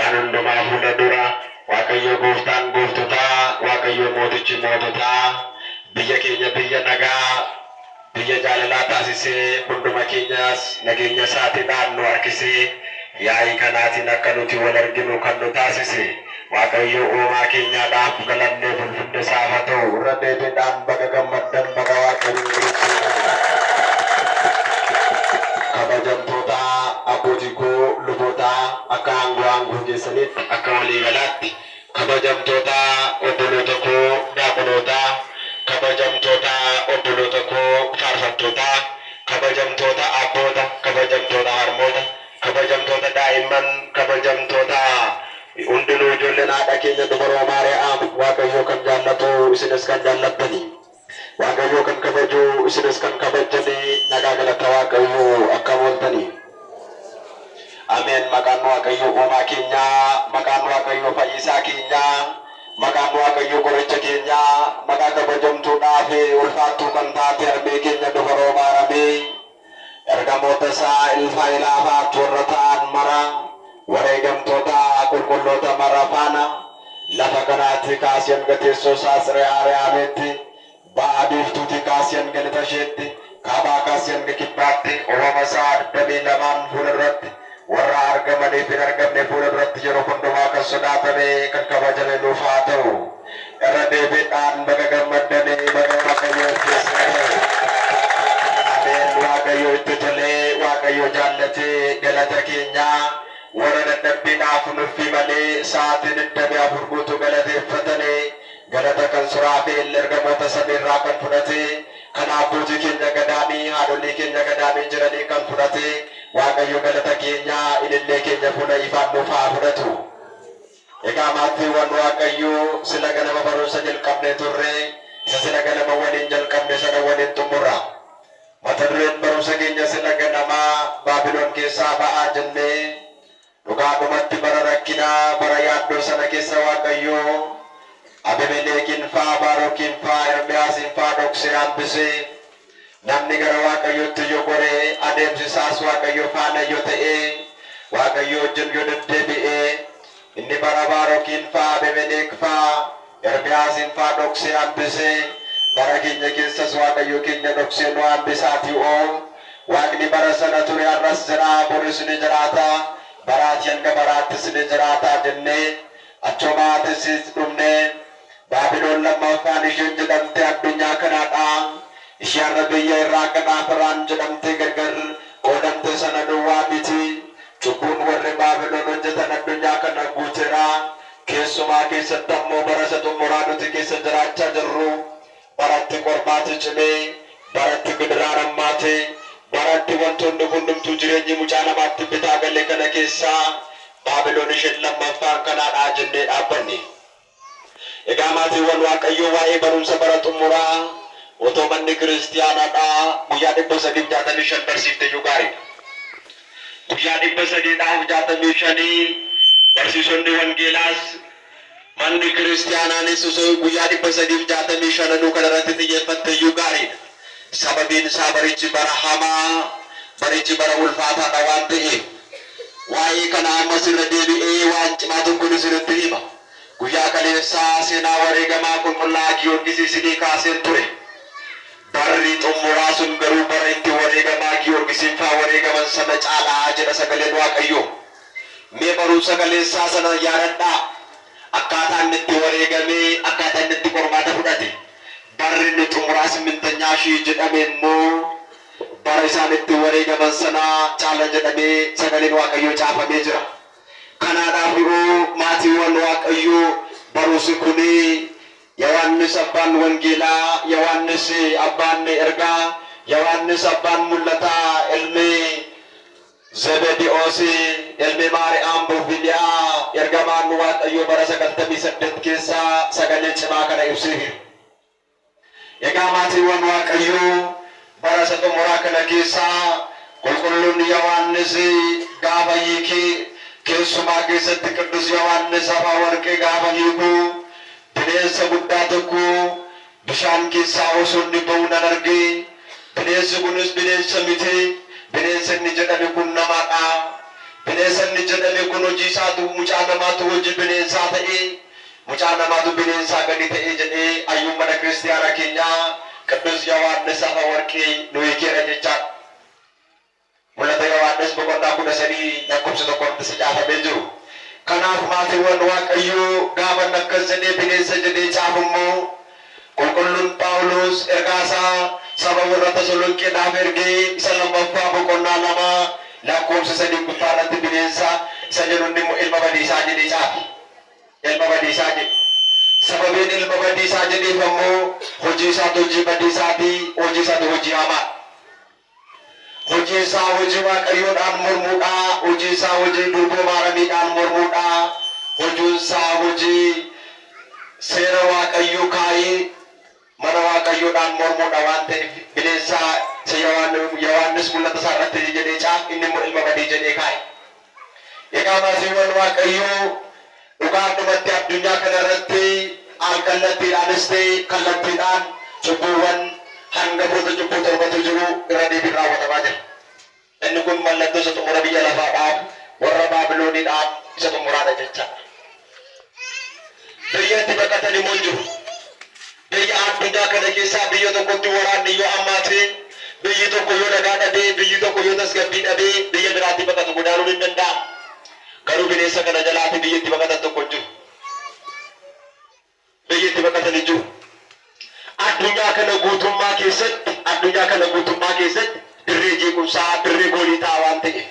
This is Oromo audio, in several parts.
Waan hundumaa fuula dura Waaqayyo gooftaan gooftotaa, Waaqayyo mootichi moototaa, biyya keenya biyya nagaa, biyya jaalalaa taasisee hunduma keenyas nageenya isaatiidhaan nu harkisee yaa'ii kanaatiin akka nuti wal arginu kan nu taasise Waaqayyo uumaa keenyaadhaaf galannee ulfinni isaaf haa ta'u. Irra deebiidhaan baga gammaddan, baga Waaqayyo waliin. Kabajamtoota abbootii koo lubootaa, akka aangoo aangoo keessaniitti akka waliigalaatti, kabajamtoota obboloota koo daaqonootaa, kabajamtoota obboloota koo faarfattootaa, kabajamtoota abboota, kabajamtoota harmoota, kabajamtoota daa'imman, kabajamtoota hundinuu ijoolleen haadha keenya dubaroo Maariyaam, Waaqayyoo kan jaallatu isinis kan jaallattani, Waaqayyoo kan kabaju isinis kan kabajjanii, nagaa galata Waaqayyoo, akkam ooltanii? Ameen. Maqaan Waaqayyoo uumaa keenyaa, maqaan Waaqayyoo fayyisaa keenyaa, maqaan Waaqayyoo qoricha keenyaa, maqaa kabajamtuudhaa fi ulfaattuu kan taate harmee keenya dubaroo Maaramee, ergamoota isaa ilfa ilaafaat warra ta'an mara, wareegamtoota qulqulloota mara faana, lafa kanaatti kaasee hanga teessoo isaa siree Ariyaamitti, ba'a biiftuutii kaasee hanga lixa isheetti, kaabaa kaasee hanga kibbaatti, uumama isaa 22n fuula duratti, warra argamaniif hin argamne fuula duratti yeroo hundumaa kan sodaatame kan kabajame nuuf haa ta'u. Irra deebiidhaan baga gammaddanii, baga Waaqayyo keessa ta'e. Ameen. Waaqayyo itti tolee, Waaqayyo jaallatee, galata keenyaa warra dadhabbiidhaaf nuffii malee sa'aatii 24 guutuu galateeffatanii, galata kan Suraafeel ergamoota samiirraa kan fudhate, kan abbootii keenya gadaamii, haadholii keenya gadaamii jiranii kan fudhate, Waaqayyo galata keenyaa, ilillee keenya fuula ifaan nuuf haa fudhatu. Egaa maatiiwwan Waaqayyoo, sila ganama barumsa jalqabnee turre, isa sila ganama waliin jalqabne sana waliin xumurra. Mata dureen barumsa keenya sila ganamaa Baabiloon keessaa ba'aa jennee, dhugaadhumatti bara rakkinaa, bara yaaddoo sana keessa Waaqayyoo Abimeleekin faa, Baarokiin faa, Ermiyaasin faa dhoksee hambisee, namni gara Waaqayyootti yoo goree, adeemsi isaas Waaqayyo faana yoo ta'e, Waaqayyo wajjin yoo deddeebi'ee, inni bara Baarokiin faa, Abimeleek faa, Ermiyaasin faa dhoksee hambisee, bara keenya keessas Waaqayyo keenya dhoksee nu hambisaatii oo. Waaqni bara sana ture har'as jira, boris ni jiraata, baraati hanga baraattis ni jiraata jennee achumaatis dhumnee, Baabiloon lammaffaan isheen jedhamte addunyaa kanaadha. Ishee har'a biyya Iraaq Iraan jedhamtee gargar qoodamte sana duwwaa miti. Cubbuun warri Baabiloon hojjetan addunyaa kana guuteera. Keessumaa keessatti ammoo bara isa xumuraa nuti keessa jiraachaa jirru, baratti qormaati cimee, baratti gidiraan hammaate, baratti wantoonni hundumtuu jireenyi mucaa namaatti bitaa gale kana keessaa Baabiloon isheen lammaffaan kanaadha jennee dhaabbanne. Egaa maatiiwwan Waaqayyoo, waa'ee barumsa bara xumuraa otoo manni kiristiyaanaadhaa guyyaa 365 barsiifte iyyuu gaariidha. Guyyaa 365 barsiisonni wangeelaas, manni kiristiyaanaanis osoo guyyaa 365nuu kana irratti xiyyeeffatte iyyuu gaariidha. Sababiin isaa barichi bara hamaa, barichi bara ulfaataadha waan ta'eef. Waa'ee kana ammas irra deebi'ee waan cimaa tokkoon isinitti hima. Guyyaa kaleessaa seenaa wareegamaa qulqullaa'aa Giyoorgis isinii kaaseen ture. Barri xumuraa sun garuu bara itti wareegamaa Giyoorgisiin faa wareegaman sana caalaa jedha sagaleen Waaqayyoo. Mee barumsa kaleessaa sana yaadadhaa. Akkaataa inni itti wareegamee, akkaataa inni itti qormaata fudhate. Barri inni xumuraa simmintanyaa shii jedhame immoo bara isaan itti wareegaman sana caala jedhamee sagaleen Waaqayyoo caafamee jira. Kanaadhaaf yoo maatiiwwan Waaqayyoo, barumsi kuni Yohaannis abbaan wangeelaa, Yohaannis abbaan ergaa, Yohaannis abbaan mul'ataa, ilmi Zebedi'oos, ilmi Maariyaam Bofiliyaa, ergamaan Waaqayyoo bara 98 keessa sagalee cimaa kana ibseera. Egaa maatiiwwan Waaqayyoo, bara isa xumuraa kana keessaa qulqulluun Yohaannis gaafa hiikee, keessumaa keessatti Qiddus Yohaannis afaan warqee gaafa hiiku, bineensa guddaa tokko bishaan keessaa osoo inni ba'u nan arge. Bineensi kunis bineensa miti. Bineensa inni jedhame kun namadha. Bineensa inni jedhame kun hojii isaatu mucaa namaatu hojii bineensaa ta'ee, mucaa namaatu bineensaa gadi ta'ee jedhee hayyuun mana kiristiyaana keenyaa Qidduus Yohaannis Afawarqii nu hiikeera jechaadha. Mul'ata Yohaannis boqonnaa 13 lakkoofsa 1 irratti isa caafamee jiru. Kanaaf maatiiwwan Waaqayyoo gaafa inni akkas jedhee bineensa jedhee caafu immoo Qulqulluun Phaawulos ergaa isaa saba warra Tasolonqeedhaaf erge isa lammaffaa boqonnaa 2 lakkoofsa 3 gubbaa irratti bineensa isa jedhu inni immoo ilma badiisaa jedhee caafe. Ilma badiisaa jedhe. Sababiin ilma badiisaa jedheef ammoo hojii isaatu hojii badiisaati, hojii isaatu hojii hamaadha. Hojiin isaa hojii Waaqayyoodhaan mormuudha, hojiin isaa hojii durboo Maaramiidhaan mormuudha, hojuun isaa hojii seera Waaqayyoo kaa'ee mana Waaqayyoodhaan mormuudha waan ta'eef bineensa isa Yohaannis mul'ata isaa irratti jedhee caaf inni immoo ilma badii jedhee kaa'e. Egaa maatiiwwan Waaqayyoo dhugaadhumatti addunyaa kana irratti al-kallattiidhaanis ta'e kallattiidhaan cubbuuwwan hangafoota cubbuu torbatu jiru irra deebiin raawwatamaa jira. Inni kun mallattoo isa xumura biyya lafaadhaaf warra Baabilooniidhaaf isa xumuraadha jechaadha. Biyya itti baqatan immoo hin jiru. Biyya addunyaa kana keessaa biyya tokkotti waraanni yoo hammaate, biyyi tokko yoo nagaa dhabe, biyyi tokko yoo tasgabbii dhabe, biyya biraatti baqatu godaanuun hin danda'amu. Garuu bineensa kana jalaati biyyi itti baqatan tokko hin jiru. Biyyi itti baqatan hin jiru. Addunyaa kana guutummaa keessatti, addunyaa kana guutummaa keessatti dirree jeequmsaa, dirree goolii ta'a waan ta'eef.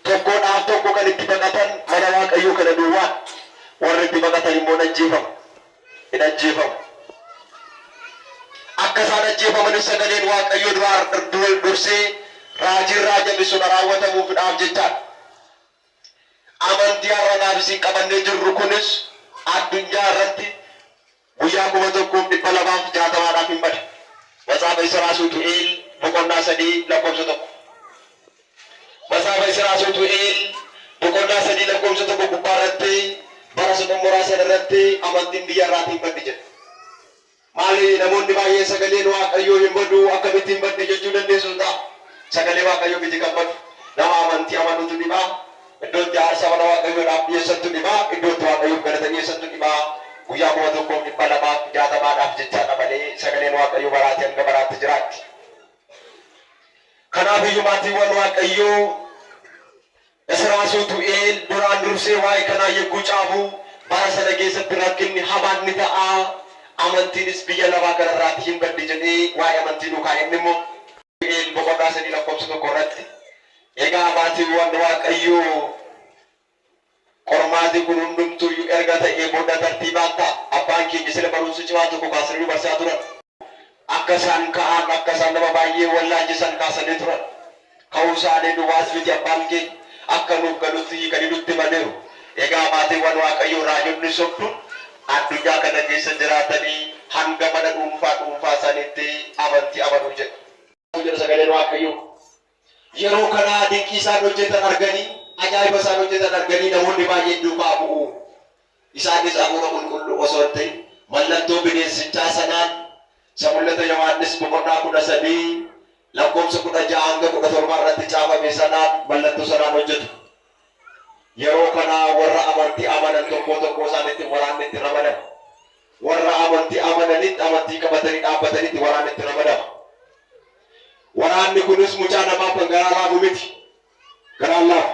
Tokkoodhaaf tokko kan itti baqatan mana Waaqayyoo kana duwwaa dha. Warri itti baqatan immoo in ajjeefamu. In ajjeefamu. Akka isaan ajjeefamanis sagaleen Waaqayyoo duraa dursee raajiin raajame sun raawwatamuufidhaaf jechaa dha. Amantii har'a anaaf isin qabannee jirru kunis addunyaa irratti guyyaa 1260dhaaf hin bada. Matsaafa Isiraa Suutu'eel boqonnaa 3 lakkoofsa 1. Matsaafa Isiraa Suutu'eel boqonnaa 3 lakkoofsa 1 gubbaa irratti bara isa xumuraa sana irratti amantiin biyya irraatii hin baddi jedha. Maali namoonni baay'een sagaleen Waaqayyoo hin badu akkamitti hin badne jechuu dandeessu ta'a. Sagalee Waaqayyoo miti kan badu. Nama amantii amanutu dhiba. Iddoo itti aarsaa mana Waaqayyoodhaaf dhi'eessantu dhiba. Iddoo itti Waaqayyoof galata dhi'eessantu dhiba. Guyyaa 1260dhaaf jechaadha malee sagaleen Waaqayyoo baraatii hanga baraatti jiraatti. Kanaaf iyyuu maatiiwwan Waaqayyoo Israa Suutu'eel duraan dursee waa'ee kanaa yogguu caafu bara sana keessatti rakkinni hamaan ni ta'a, amantiinis biyya lafaa kana irraati hin baddi jedhee waa'ee amantii nuu kaa'e. Inni immoo. Suutu'eel boqonnaa 3 lakkoofsa 1 irratti Egaa maatiiwwan Waaqayyoo qormaati kun hundumtuuyyuu erga ta'ee booda tartiibaan ta'a. Abbaan keenya sila barumsa cimaa tokko kaasanii nu barsiisaa turan. Akka isaan ka'an, akka isaan nama baay'ee wallaalchisan kaasanii turan. Ka'uu isaanii duwwaas miti abbaan keenya akka nuuf galutti hiikanii nutti himaniiru. Egaa maatiiwwan Waaqayyoo raajonni sobduun addunyaa kana keessa jiraatanii hanga mana dhuunfaa dhuunfaa isaaniitti amantii amanuu jedha. Jedha sagaleen Waaqayyoo. Yeroo kana dinqii isaan hojjetan arganii, ajaa'iba isaan hojjetan arganii namoonni baay'een duukaa bu'u. Isaanis Hafuura Qulqulluu osoo hin ta'in mallattoo bineensichaa sanaan isa Mul'ata Yohaannis boqonnaa 13 lakkoofsa 16 hanga 17 irratti caafame sanaan mallattoo sanaan hojjetu. Yeroo kana warra amantii amanan tokkoo tokkoo isaaniitti waraanni itti ramadama. Warra amantii amananitti amantii qabatanii dhaabbatanitti waraanni itti ramadama. Waraanni kunis mucaa namaaf kan garaa laafu miti. Garaan laafu.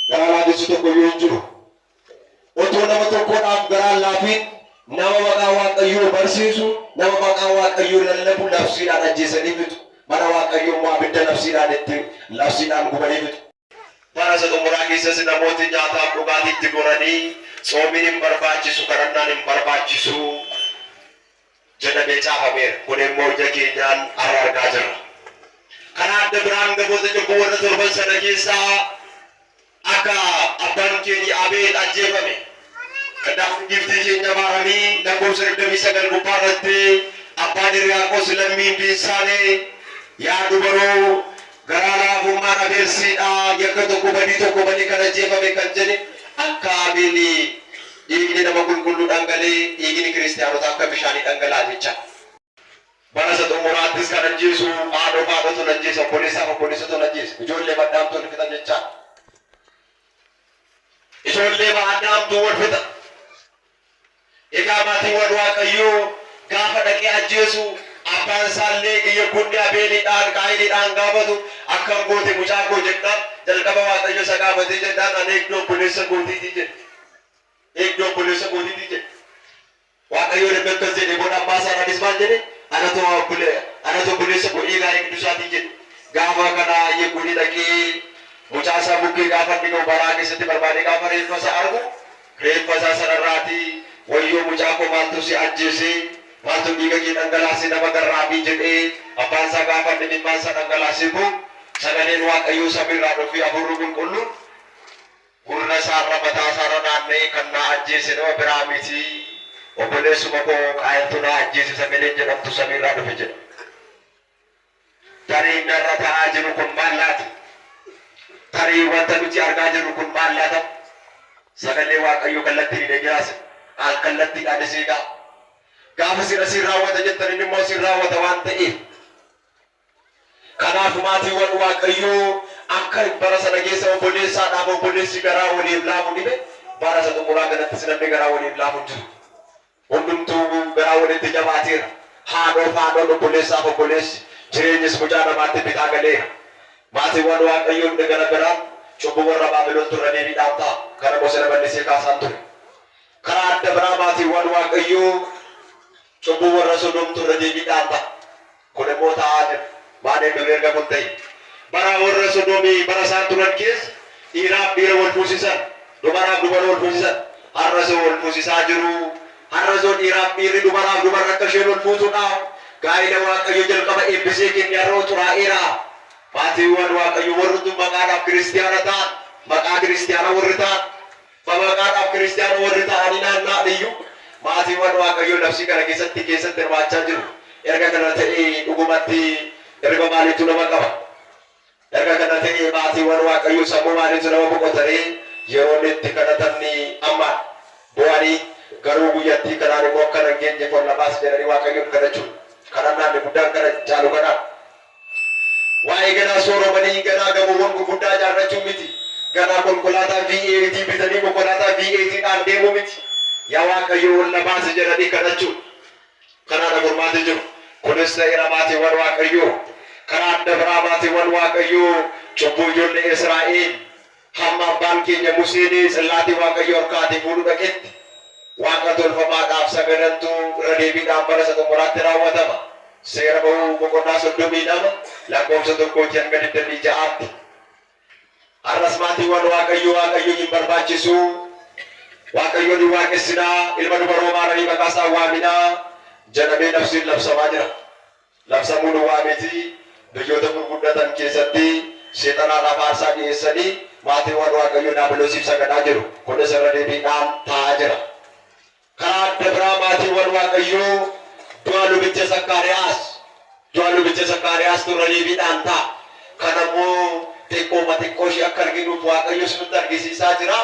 Garaa laafessi tokko iyyuu hin jiru. Otoo nama tokkoodhaaf garaan laafiin nama maqaa Waaqayyoo barsiisu, nama maqaa Waaqayyoo lallabu labsiidhaan ajjeesanii fixu. Mana Waaqayyoo immoo abidda labsiidhaan itti labsiidhaan gubanii fixu. Bara isa xumuraa keessas namooti nyaataaf dhugaatiitti goranii tsoomiin hin barbaachisu, kadhannaan hin barbaachisu jedhamee caafameera. Kun immoo ija keenyaan har'a argaa jirra. Karaa adda biraa hangafoota cubbuu warra torban sana keessaa akka abbaan keenya Abeel ajjeefame. Kanaaf giiftii keenya Maaramii lakkoofsa 29 gubbaa irratti abbaan Hiriyaaqos lammiin Biinsaanee yaa dubaroo garaa laafummaan Abeel siidha yakka tokko badii tokko malee kan ajjeefame kan jedhe akka Abeel dhiigni nama qulqulluu dhangalee dhiigni kiristiyaanotaa akka bishaanii dhangala'a jecha. Bara isa xumuraattis kan ajjeesu haadhoo haadhotu ajjeesa, obboleessaaf obboleessatu ajjeesa, ijoollee baddaamtu wal fixa jechaa. Ijoollee baddaamtu wal fixa. Egaa maatiiwwan Waaqayyoo gaafa dhaqee ajjeesu abbaan isaallee iyya Abeeliidhaan Qaayiliidhaan gaafatu akkam goote mucaa koo jennaan jalqaba Waaqayyo isa gaafatee jennaan ani eegduu obboleessa kootiitii jedhe. Eegduu obboleessa kootiitii jedhe. Waaqayyo dhimma akkas jedhe booda abbaa isaadhaanis maal jedhe anatu obboleessa koo eegaa eegduu isaatii jedhe. Gaafa kana eegguun dhaqee mucaa isaa bukkee gaafa inni ga'u baraa keessatti barbaadee gaafa reeffa isaa argu reeffa isaa sanarraatii wayyoo mucaa koo maaltu si ajjeesee maaltu dhiiga kee dhangalaasee nama garraamii jedhee abbaan isaa gaafa inni dhimmaan isaa dhangalaasee boo sagaleen Waaqayyoo samiirraa dhufee hafuurri qulqulluun gurra isaarra mataa isaarra naanna'ee kan naa ajjeese nama biraa miti obboleessuma koo Qaayiltu naa ajjeese sagaleen jedhamtu samiirraa dhufe jedha. Tarii narra ta'aa jiru kun maal laata? Tarii wanta nuti argaa jirru kun maal laata? Sagalee Waaqayyoo kallattii ni dhaggeessa. Al kallattiidhaan isin ga'a. Gaafa sirra siin raawwata jettan inni immoo siin raawwata waan ta'eef. Kanaaf maatiiwwan Waaqayyoo akka bara sana keessa obboleessaadhaaf obboleessi garaa waliif laafu dhibe bara isa xumuraa kanattis namni garaa waliif laafu hin jiru. Hundumtuu garaa walitti jabaateera. Haadhoof haadhoon obboleessaaf obboleessi jireenyis mucaa namaatti bitaa galeera. Maatiiwwan Waaqayyoo inni gara biraan cubbuu warra Baabiloon turre deebiidhaan ta'a. Kana bosona bal'isee kaasaan ture. Karaa adda biraa maatiiwwan Waaqayyoo cubbuu warra Sodoom turre deebiidhaan ta'a. Kun immoo ta'aa jira. Maal dur erga kun ta'e. Bara warra Sodoomii bara isaan turan keessa dhiiraaf dhiira wal fuusisan, dubaraaf dubara wal fuusisan. Har'a soo wal fuusisaa jiru. Har'a soo dhiiraaf dhiirri dubaraaf dubarra akka isheen wal fuutuudhaaf gaa'ela Waaqayyo jalqaba eebbisee kenne har'a xuraa'eera. Maatiiwwan Waaqayyo warri tun maqaadhaaf kiristiyaana ta'an, maqaa kiristiyaana warri ta'an, maqaadhaaf kiristiyaana warri ta'anii naanna'an iyyuu maatiiwwan Waaqayyo labsii kana keessatti hirmaachaa jiru. Erga kana ta'ee dhugumatti erga maaliitu nama qaba? Erga kana ta'ee maatiiwwan Waaqayyo sammuu maaliitu nama boqotanii yeroo inni itti kadhatanni amma bu'anii garuu guyyattii kanaan immoo akka hin geenye qonna baas jedhanii Waaqayyoon kadhachuu. Kadhannaan inni guddaan kana caalu kanaa. Waa'ee ganaa sooromanii ganaa gamoowwan gurguddaa ijaarrachuu miti. Ganaa konkolaataa V8 bitanii konkolaataa V8 dhaan deemuu miti. Yaa Waaqayyo ol na baasi jedhanii kadhachuu. Kanaadha furmaati jiru. Kunis ta'eera maatiiwwan Waaqayyoo. Karaa adda biraa maatiiwwan Waaqayyoo cubbuu ijoollee Israa'el hamma abbaan keenya Museen tsillaatii Waaqayyoo harkaatii fuudhuu dhaqetti Waaqa tolfamaadhaaf sagadantu irra deebiidhaan bara isa xumuraatti raawwatama. Seera ba'uu boqonnaa 32 lakkoofsa 1 hanga 26tti. Har'as maatiiwwan Waaqayyoo Waaqayyo hin barbaachisu. Waaqayyoon hin waaqessinaa ilma dubaroo maaranii maqaa isaa waaminaa jedhamee labsiin labsamaa jira. Labsamuun waamiti biyyoota gurguddatan keessatti seexanaadhaaf aarsaa dhiyeessanii maatiiwwan Waaqayyoo daabiloosiif sagadaa jiru. Kunis irra deebiidhaan ta'aa jira. Karaa adda biraa maatiiwwan Waaqayyoo du'a lubicha Zakkaariyaas irra deebiidhaan ta'a. Kanammoo xiqqooma xiqqoo ishee akka arginuuf Waaqayyo sinutti argisiisaa jira.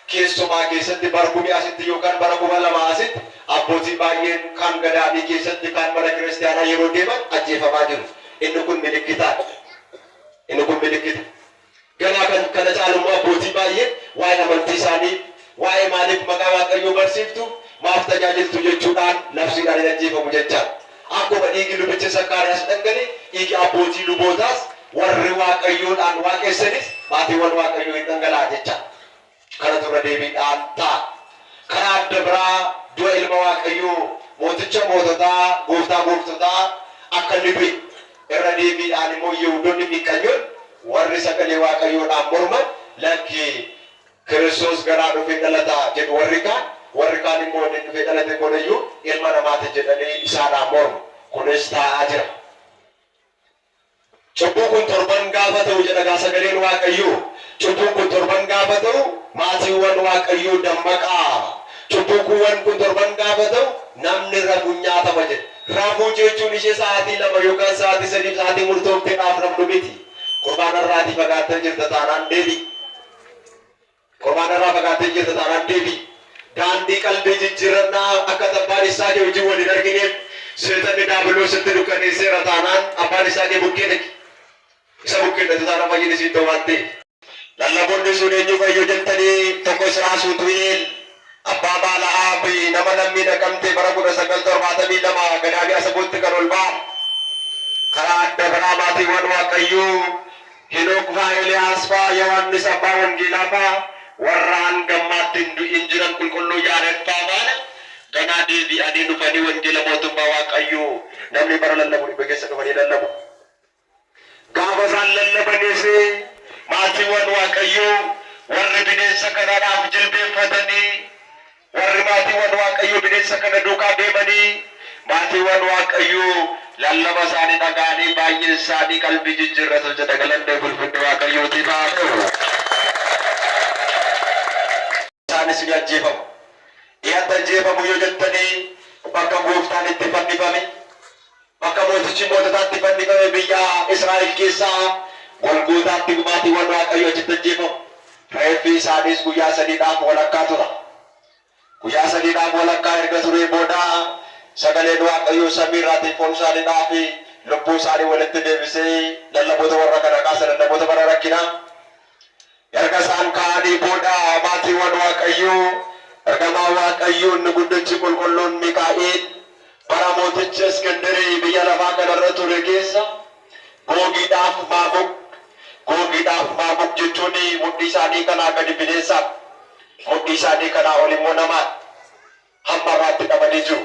Keessumaa keessatti bara 1000 asitti yookaan bara 2000 asitti abbootiin baay'een kan gadaamii keessatti kan mana kiristiyaanaa yeroo deeman ajjeefamaa jiru. Inni kun milikkitaadha. Inni kun milikkita. Ganaa kan kana caalummaa abbootii baay'een waa'ee amantii isaanii waa'ee maaliif maqaa Waaqayyoo barsiiftu maaf tajaajiltu jechuudhaan labsiidhaan hin ajjeefamu jechaadha. Akkuma dhiigi lubicha Zakkaariyaas dhangale dhiigi abbootii lubootaas warri Waaqayyoodhaan waaqessanis maatiiwwan Waaqayyoo hin dhangala'a jechaadha. Kana turre deebiidhaan ta'a. Karaa adda biraa du'a ilma Waaqayyoo mooticha moototaa gooftaa gooftotaa akka inni du'e irra deebiidhaan immoo Yihuudoonni miqqanyoon warri sagalee Waaqayyoodhaan morman lakki Kiristoos garaa dhufee dhalata jedhu warri kaan immoo inni dhufee dhalate kuniyyuu ilma namaati jedhanii isaadhaan mormu. Kunis taa'aa jira. Cubbuun kun torban gaafa ta'u jedha gaa sagaleen Waaqayyoo. Cubbuun kun torban gaafa ta'u maatiiwwan Waaqayyoo dammaqaa. Cubbuun kun torban gaafa ta'u namni rafuu nyaatama jedha. Rafuu jechuun ishee sa'aatii 2 yookaan sa'aatii 3 sa'aatii murtoofteedhaaf rafnu miti. Qurbaana irraatii fagaattee jirta taanaan deebi. Qurbaana irraa fagaattee jirta taanaan deebi. Daandii qalbii jijjiirannaa akka abbaan isaa kee wajjin wal hin argineef Seexanni daabiloositti dukkaneesseera taanaan abbaan isaa kee bukkee dhaqi. Isa bukkee dhaqi taanaan fayyinni siin ta'u waan ta'eef. Lallaboonni sun eenyu fayyoo jettanii tokko Israa Suutu'eel abbaa Baala'aa fi nama lammii Naqamtee bara 1972 Gadaamii Asabootti kan ol ba'an. Karaa adda biraa maatiiwwan Waaqayyoo Henook faa, Eliyaas faa, Yohaannis abbaa wangeelaa faa warra hanga ammaatti hin du'in jiran qulqulluu Yaared faa faana ganaa deebi'anii dhufanii wangeela mootummaa Waaqayyoo namni bara lallabu dhibba keessa dhufanii lallabu. Gaafa isaan lallabanis maatiiwwan Waaqayyoo warri bineensa kanaadhaaf jilbeenfatanii warri maatiiwwan Waaqayyoo bineensa kana duukaa deemanii maatiiwwan Waaqayyoo lallaba isaanii dhaga'anii baay'een isaanii qalbii jijjiirratu jedha. Galanni ulfinni Waaqayyootiif haa ta'u. Isaanis ni ajjeefamu. Eessatti ajjeefamu yoo jettanii bakka gooftaan itti fannifame, bakka mootichi moototaatti fannifame biyya Israa'el keessaa Golgootaatti maatiiwwan Waaqayyoo achitti ajjeefamu. Reeffi isaaniis guyyaa sadiidhaaf walakkaa tura. Guyyaa sadiidhaaf walakkaa erga turee booda sagaleen Waaqayyoo samiirraatiin foon isaaniidhaa fi lubbuu isaanii walitti deebisee lallaboota warra kana kaasa, lallaboota bara rakkinaa. Erga isaan ka'anii booda maatiiwwan Waaqayyoo ergamaa Waaqayyoo inni guddichi qulqulluun Mikaa'el bara mootichi Iskindirii biyya lafaa kanarra ture keessa Googiidhaaf Maagog, Googiidhaaf Maagog jechuun mudhii isaanii kanaa gadi bineensaadha. Mudhii isaanii kanaa ol immoo namaadha. Hamma irraatti hidhamanii jiru.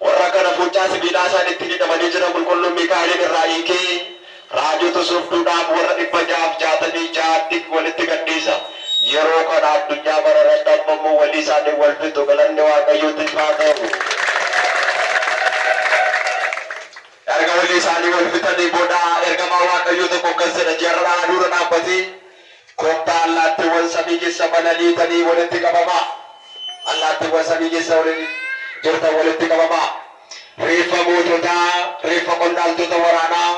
Warra kana fuuncaa sibiilaa isaaniitti hidhamanii jiran qulqulluun Mikaa'eliin irraa hiikee raajota sobduudhaaf warra 666tti walitti gadhiisa. Yeroo kana addunyaa bara irratti ammammoo walii isaanii wal fixu. Galanni Waaqayyootiif haa ta'u. Erga walii isaanii wal fixanii booda ergamaa Waaqayyoo tokko akkas jedha jarra aduura dhaabbatee kottaa allaattiiwwan samii keessa balaliitanii walitti qabamaa. Allaattiiwwan samii keessa waliin jirtan walitti qabamaa. Reeffa moototaa, reeffa qondaaltota waraanaa,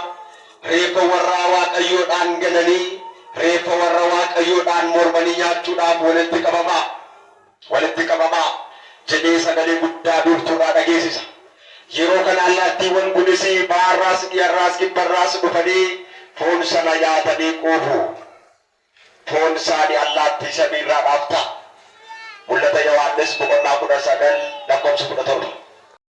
reeffa warra Waaqayyoodhaan gananii, reeffa warra Waaqayyoodhaan mormanii nyaachuudhaaf walitti qabamaa. Walitti qabamaa jedhee sagalee guddaa biiftuudhaa dhageessisa. Yeroo kana allaattiiwwan kunis baharraas, dhiharraas, kibbarraas dhufanii foon sana nyaatanii quufu. Foon isaanii allaattii samiirraadhaaf ta'a. Mul'ata Yohaannis boqonnaa 19 lakkoofsa 17.